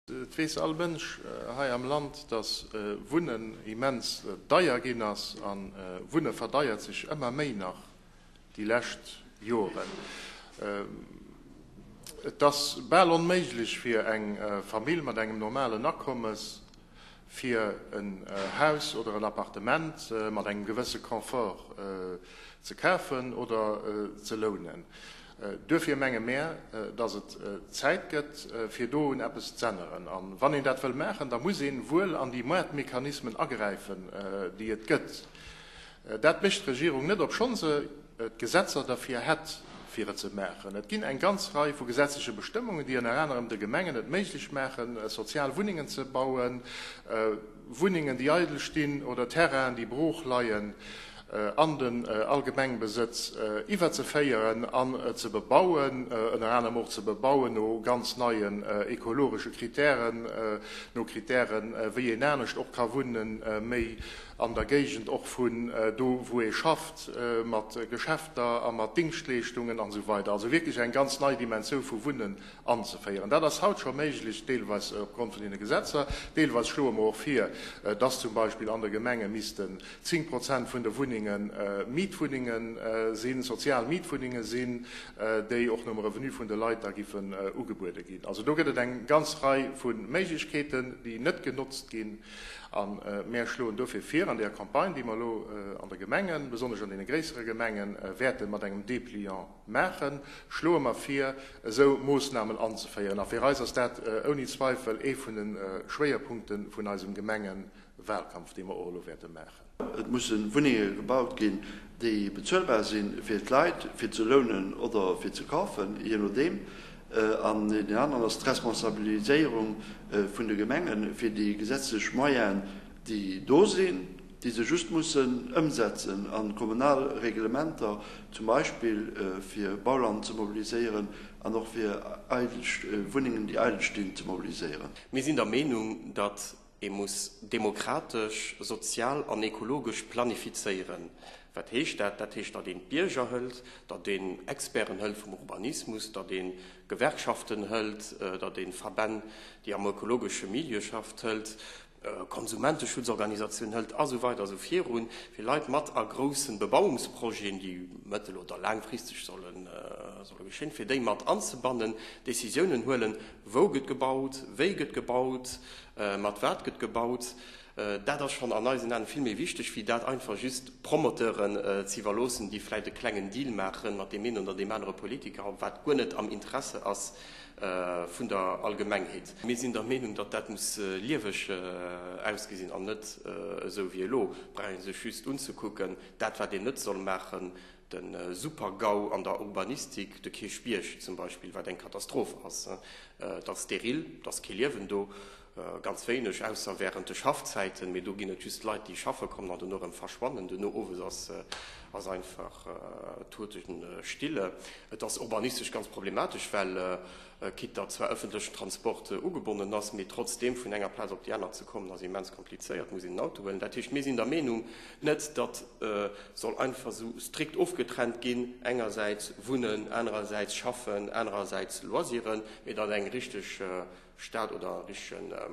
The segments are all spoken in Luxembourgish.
Et weess all Mënsch hei am Land, dass Wunnen immens deier ginn ass. A Wunne verdeiert sech ëmmer méi nach déi lescht Joren. Et ass bal onméiglech fir eng Famill mat engem normalen Akommes, fir en Haus oder en Appartement mat engem gewësse Confort ze kafen oder ze lounen. Duerfir menge mär, dass et Zäit gëtt, fir do un eppes z'änneren. A wann een dat wëll maachen, da muss een wuel an déi Moartmechanismen agräifen, déi et gëtt. Dat mécht d'Regierung net, obschonn se d'Gesetzer derfir hätt, fir et ze maachen. Et ginn eng ganz Rei vu gesetzleche Bestëmmungen, déi ënner anerem de Gemengen et méiglech maachen, sozial Wunnengen ze bauen, Wunnengen, déi eidel stinn oder Terrainen, déi brooch leien, an den Allgemengbesëtz iwwerzeféieren an ze bebauen, ënner anerem och ze bebauen no ganz neien ekologesche Kritären, no Kritären, wéi een anescht och ka wunnen, méi an der Géigend och vun do wou ee schafft, mat Geschäfter a mat Dingschtleeschtungen an esou weider. Also wierklech eng ganz nei Dimensioun vu Wunnen anzeféieren. Dat ass haut scho méiglech, deelweis opgrond vun deene Gesetzer. Deelweis schloe mer och vir, dass zum Beispill an de Gemenge missten 10 Prozent vun de Wunnenge Mietwunnenge sinn, sozial Mietwunnenge sinn, déi och nom Revenu vun de Leit da giffen ugebuede ginn. Also do gëtt et eng ganz Rei vu Méiglechkeeten, déi net genotzt ginn. A mär schloen dofir vir, an där Campagne, déi mer elo an de Gemengen, besonnesch an deene gréissere Gemengen, wäerte mat engem Dépliant maachen, schloe mer vir, esou Moossnamen anzeféieren. A fir eis ass dat ouni Zweifel ee vun de Schwéierpunkte vun eisem Gemengewahlkampf, dee mer och elo wäerte maachen. Et musse Wunnenge gebaut ginn, déi bezuelbar si fir d'Leit, fir ze lounen oder fir ze kafen, jee nodeem. An deen aneren ass d'Responsabiliséierung vun de Gemengen, fir déi gesetzlech Moyenen, déi do sinn, déi se just mussen ëmsetzen a kommunal Reglementer, zum Beispill fir Bauland ze mobiliséieren an och fir eidel Wunnengen, déi eidel stinn, ze mobiliséieren. Mir sinn der Meenung, datt Ee muss demokratesch, sozial an ekologesch planifizéieren. Wat heescht dat? Dat heescht, datt een d'Bierger hëlt, datt een Experten hëlt vum Urbanismus, datt ee Gewerkschaften hëlt, datt ee Verbänn, déi am ökologesche Milieu schafft, hëlt, Konsumenteschutzorganisatiounen hëlt a sou weider a sou virun, fir Leit mat a grousse Bebauungsprojeten, déi mëttel oder laangfristeg solle geschéien, fir déi mat anzebannen, Décisiounen huelen, wou gëtt gebaut, wéi gëtt gebaut, Mat wat gëtt gebaut? Dat ass schonn an eisen Aen vill méi wichteg, wéi dat einfach just Promoteuren ze iwwerloossen, déi vläicht e klengen Deal maache mat deem een oder deem anere Politiker, wat guer net am Interesse ass vun der Allgemengheet. Mir sinn der Meenung, datt dat muss lieweg ausgesinn an net esou wéi elo. Brauch ee sech just unzekucken, dat wat een net soll maachen, De Super-GAU an der Urbanistik, de Kierchbierg zum Beispill, wat eng Katastroph ass. Et ass steril, et ass kee Liewen do, ganz wéineg, ausser wärend de Schaffzäiten, mee do ginn et just Leit, déi schaffe kommen an dono erëm verschwannen. Dono owes ass ass einfach tote Stille. Et ass urbanistesch ganz problematesch, well quitte datt zwar ëffentlechen Transport ugebonnen ass, mee trotzdeem vun enger Plaz op déi aner ze kommen ass immens komplizéiert, muss een en Auto huelen. Dat heescht, mir sinn der Meenung, net datt soll einfach esou strikt ofgetrennt ginn, engersäits Wunnen, anerersäits Schaffen, anerersäits Loisiren, mee datt eng richteg Stad oder e richtege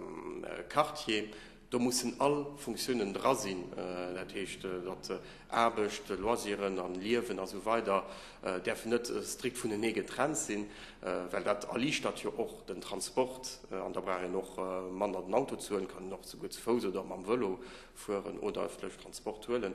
Quartier, do mussen all Funktiounen dra sinn, dat heescht, datt Aarbecht, Loisiren an Liewen a sou weider däerfen net strikt vunenee getrennt sinn, well dat erliichtert jo och den Transport an da brauch een och manner den Auto ze huelen, kann een och souguer ze Fouss oder mam Vëlo fueren oder ëffentlechen Transport huelen.